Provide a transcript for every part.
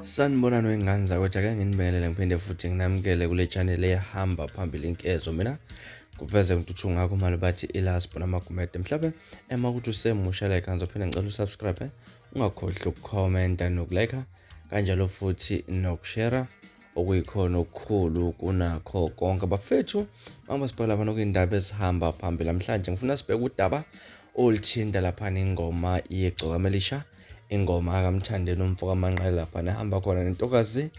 Sanibonani wengane zakwethu, ake nginibingelele ngiphinde futhi nginamukele kule channel ehamba phambili inkezo. Mina kuveze intuthu ngakho mali bathi ilasbo namagumede. Mhlawumbe ema ukuthi usemusha like ngizophinde ngicela usubscribe, ungakhohlwa ukukhomenta nokulike kanjalo futhi nokushare okuyikhona okukhulu kunakho konke. Bafethu, mama sibheka lapha nokuyindaba ezihamba phambili namhlanje. Ngifuna sibheke udaba oluthinta laphana ingoma yegcokama elisha, ingoma akaMthandeni umfo kaManqele laphana ehamba khona nentokazi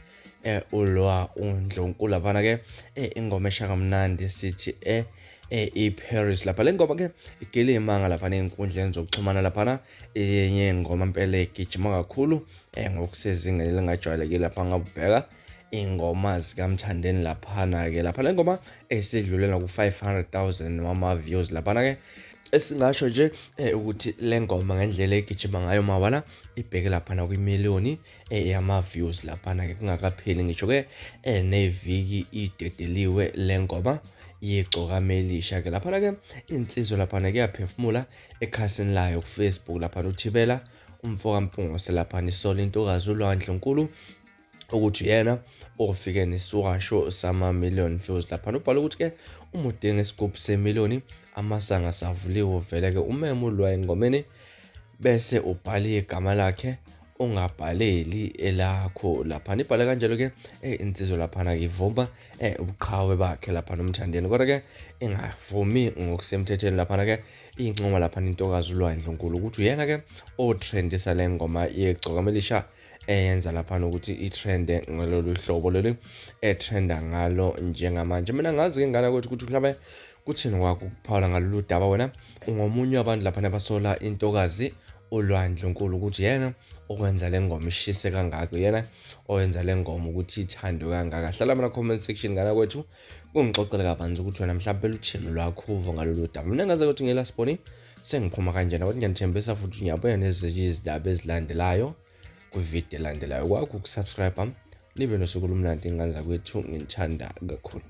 ulwa uNdlunkulu laphana ke, ingoma esha kamnandi sithi iParis lapha. Le ngoma ke igile imanga laphana ey'nkundleni zokuxhumana laphana, enye ingoma impela egijima kakhulu ngokusezingeni elingajwayelekile lapha ngabubheka ingoma zikaMthandeni laphana ke. Lapha le ngoma esidlulela ku-500,000 wama-views laphana ke. Esingasho nje ukuthi le ngoma ngendlela egijima ngayo mawala ibheke laphana kwimiliyoni yama-views laphana ke, kungakapheli ngisho ke neviki idedeliwe le ngoma yegcokama elisha ke laphana ke. Insizwa laphana kuyaphefumula ekhasini layo ku-Facebook laphana, uthibela umfo kaMpungose laphana isola intokazi uLwandle Nkulu ukuthi uyena ofike nesiwasho sama-million views laphana. Ubhala ukuthi-ke uma udinga isigubhu semiliyoni amasanga asavuliwe, vele-ke umeme ulwa engomeni bese ubhala igama lakhe, ungabhaleli elakho laphana. Ibhale kanjalo-ke insizwa laphana ivuma ubuqhawe bakhe laphana uMthandeni, kodwa-ke ingavumi ngokusemthethweni laphana-ke. Incoma laphana intokazi uLwandle Nkulu ukuthi uyena-ke otrendisa le ngoma yegcokama elisha, eyenza laphana ukuthi itrende ngalolu hlobo lolu etrenda ngalo njengamanje. Mina ngazi-ke ngane kwethu ukuthi mhlawumbe kuthini kwakho ukuphawula ngalolu daba. Wena ungomunye wabantu laphana basola intokazi uLwandle Nkulu ukuthi yena okwenza le ngoma ishise kangaka, yena owenza le ngoma ukuthi ithandwe kangaka. Hlala mina comment section ngana kwethu, kungixoxele kabanzi ukuthi wena mhlawumbe luthini lwakho uvo ngalolu daba. Mina ngaze ukuthi ngelasiboni sengiphuma kanjena, kodwa ngiyanithembisa futhi ngiyabuya nezinye izindaba ezilandelayo kwividiyo elandelayo. Kwakho ukusubscribe, nibe nosuku olumnandi ingane zakwethu, nginithanda kakhulu.